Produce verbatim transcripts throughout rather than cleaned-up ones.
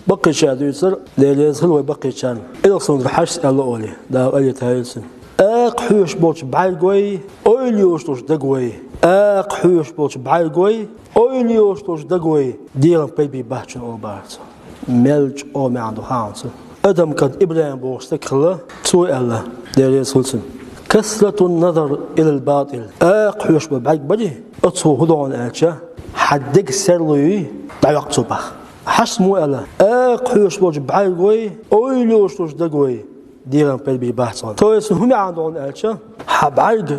Баккхийчар дуьйцура, Дела реза хуьлда вай баккхийчарна. Элхсунра Хьажас аьлла олий, Дала къахетам бойла цунна. Акха хьоьжуш болчу бӀаьргой, ойла йолуш долчу дагой. Акха хьоьжуш болчу бӀаьргой, ойла йолуш долчу дагой дегӀан пайда бийр бац шуна олу бахара цо. Мел чӀогӀа маьӀна ду хаьа цуьнан. Адам кӀант ИбрахӀим бохуш стаг хилла, цо аьлла, Дела реза хуьлда цунна: «Касратун назар илал батӀил». Акха хьоьжуш болу бӀаьрг барий, оцо хӀун до хьуна аьлча, хьан деган серло юй, дӀайоккху цо бах. Хьажас мо аьлла: «Акха хьоьжуш болчу бӀаьргой, ойла йолуш долчу дагой дегӀан пайда бийр бац хьуна». То есть хӀун маьӀна ду хьуна аьлча, хьан бӀаьрг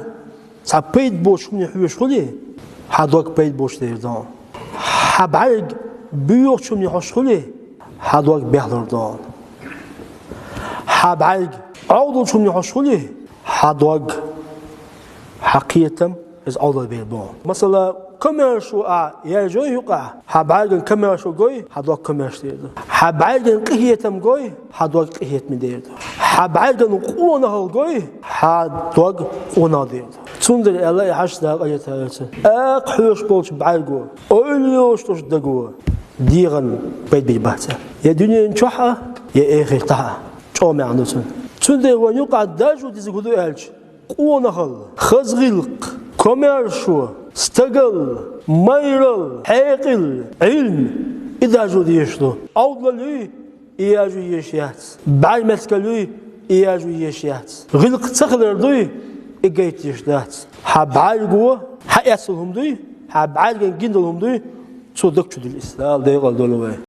цхьа пайда боцучу хӀумане хьоьжуш хуьлий, хьан дог пайда боцуш дер ду хьуна. Хьан бӀаьрг боьхачу хӀумане хьоьжуш хуьлий, хьан дог бехлур ду хьуна. Хьан бӀаьрг Ӏовдалчу хӀумане хьоьжуш хуьлий, хьан дог, хьан кхетам иза Ӏовдал бер бу хьуна. Масала, комаьршо ахь яржой юкъахь, хьан бӀаьргана комаьршо гой, хьан дог комаьрша дер ду. Хьан бӀаьргана къинхетам гой, хьан дог къинхетаме дер ду. Хьан бӀаьргана къонахалла гой, хьан дог къонахалла дер ду. Цундела аьлла и Хьажас, Дала къахетам бойла цунна: «Акха хьоьжуш болчу бӀаьрго, ойла йолуш долчу даго дегӀан пайда бийр бац», аьлла. Я дуьнен чохь а, я эхартахь а. ЧӀогӀа маьӀна ду цуьнан. Цундела вайн юкъахь даржо дезарг хӀун ду аьлча, къонахалла, хаза гӀиллакх, комаьршо, стагалла, майралла, хьекъал, Ӏилма, и даржо дезаш ду. Ӏовдалалла юй, и яржо езаш яц. БӀаьрмецкалла юй, и яржо езаш яц. ГӀиллакх ца хилар дуй, и гайта езаш дац. Хьан бӀаьрго хьан эцна хӀума дуй, хьан бӀаьргана гина долу хӀума дуй, цо даг чу дуьллу иза. Дала декъал дойла вай.